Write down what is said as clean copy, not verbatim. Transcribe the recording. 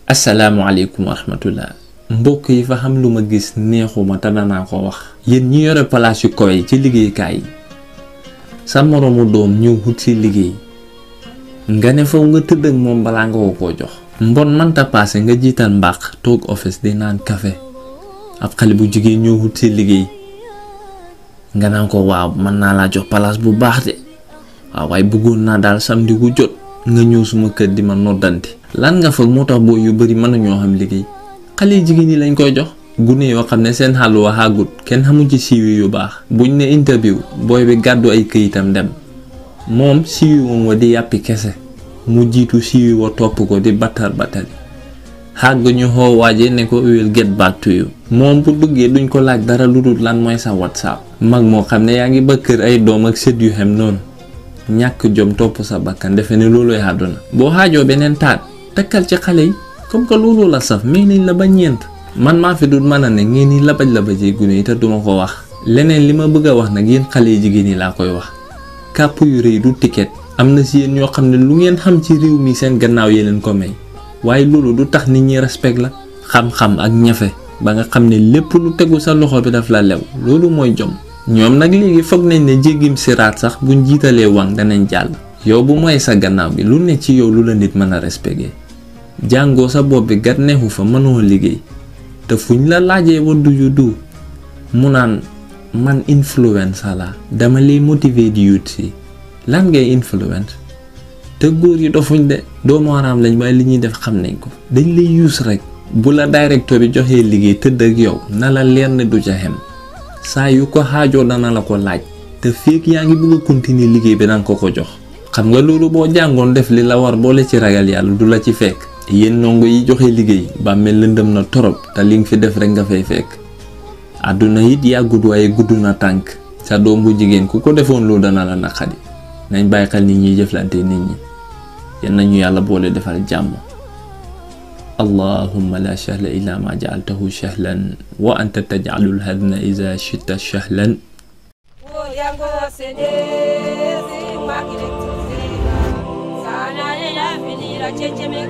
asalaamaaleykum wa rahmatullah mbokk yi fa xam lu ma gis neexuma te danaa ko wax. yéen ñi yore place yu kawe ci liggéeykaay yi sa moroomu doom ñëw wut si liggéey nga ne faw nga tëdd ak moom balaa nga koo jox. mbon mënta paase nga jiital mbaax toog office di naan café ab xale bu jigéen ñëw wut si liggéey nga naan ko waaw mën naa laa jox place bu baax de waaw waaye bëggoon naa daal samedi gu jot nga ñëw suma kër di ma noddanti. lan nga foog moo tax boo yu bari mën nañoo xam liggéey xale jigéen ñi lañ koy jox. gune yoo xam ne seen xàll wa xàggut kenn xamu ci siiwi yu baax buñ ne interview booy bi gàddu ay këyitam dem moom siiwi woon wa di yàppi kese mu jiitu siiwi wa topp ko di battar battari xàgg ñu xoo waaje ne ko will get back to you. moom bu duggee duñ ko laaj dara lu dul lan mooy sa whatsapp. mag moo xam ne yaa ngi ba kër ay doom ak sët yu xem noonu ñàkk jom topp sa bakkan defe ne looluy àdduna. boo xaajoo beneen taat takkal ci xale yi comme que loolu la saf may nañ la ba ñeent. man maa fi dul mën a ne ngeen ni labajee gune yi te duma ko wax. leneen li ma bëgg a wax nag yéen xale yi jigéen yi laa koy wax kàpp yu rëy du ticket. am na si yéen ñoo xam ne lu ngeen xam ci réew mi seen gannaaw yee leen ko may waaye loolu du tax nit ñi respect la. xam-xam ak ñafe ba nga xam ne lépp lu tegu sa loxo bi daf la lew loolu mooy jom. ñoom nag léegi foog nañ ne jéggim siraat sax buñ jiitalee wang danañ jàll. yow bu mooy sa gannaaw bi lu ne ci yow lu la nit mën a respecté jàngoo sa bopp bi gat neexu fa mënoo liggéey te fuñ la laajee what do you do mu naan man influencer la dama lay motiver di youth si lan ngay influence te góor yi dofuñ de doomu aaraam lañ waaye li ñuy def xam nañ ko dañ lay use rek. bu la directeur bi joxee liggéey tëdd ak yow na la leer ne du ca xem saa yu ko xaajoo dana la ko laaj te fekk yaa ngi bëgg a continuer liggéey bi danga ko jox. xam nga loolu boo jàngoon def li la war boole ci ragal yàlla du la ci fekk. yéen ndongo yi joxe liggéey ba mel lëndëm na torop te li nga fi def rek nga fay fekk àdduna it yàggut waaye gudd na tànk sa doom bu jigéen ku ko defoon loolu dana la naqadi nañ bàyyi xel nit ñi jëflante nit ñi yal nañu yàlla boole defal jàmm. allahumma la sahla illa ma ja'altahu sahlan wa anta taj'alul hazna idha shi'ta sahlan. Cheche me